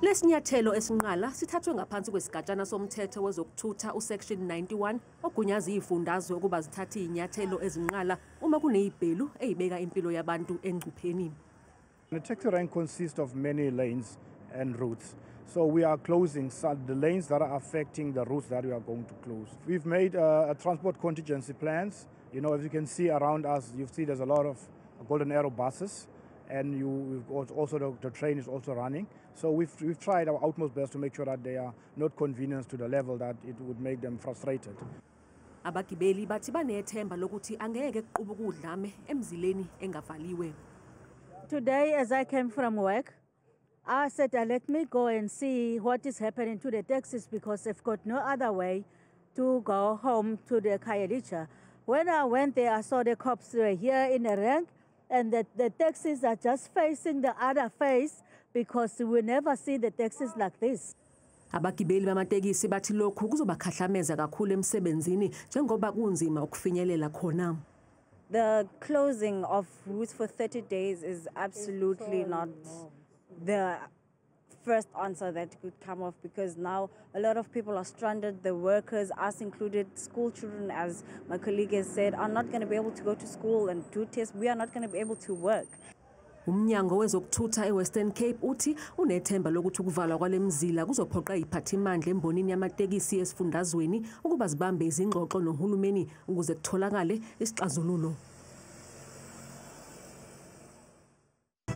Lesinyathelo esinqala sithathwe ngaphansi kwesigatshana somthetho wezokuthutha usection 91 ogunyaza izifundazwe ukuba zithathe inyathelo ezinqala uma kunezibhelu ezibeka impilo yabantu engcupheni. The taxi rank consists of many lanes and routes. So we are closing the lanes that are affecting the routes that we are going to close. We've made a transport contingency plans. You know, as you can see around us, you see there's a lot of Golden Arrow buses, and also the train is also running. So we've tried our utmost best to make sure that they are not convenienced to the level that it would make them frustrated. Abagibeli bathi banethemba lokuthi angeke kuqhube ukudlame emzileni engavaliwe. Today, as I came from work, I said, let me go and see what is happening to the taxis because they've got no other way to go home to the Khayelitsha. When I went there, I saw the cops were here in a rank and the taxis are just facing the other face because we never see the taxis like this. Abagibeli bamatekisi bathi lokhu kuzobakhahlameza kakhulu emsebenzini njengoba kunzima ukufinyelela khona. The closing of routes for 30 days is absolutely not the first answer that could come off because now a lot of people are stranded. The workers, us included, school children, as my colleague has said, are not going to be able to go to school and do tests. We are not going to be able to work. Umnyango wezokuthutha eWestern Cape uthi unethemba lokuthi ukuvalwa kwalemizila kuzophoqa iziphathimandla embonini yamatekisi esifundazweni ukuba zibambe izingxoxo nohulumeni ukuze kutholakale isixazululo.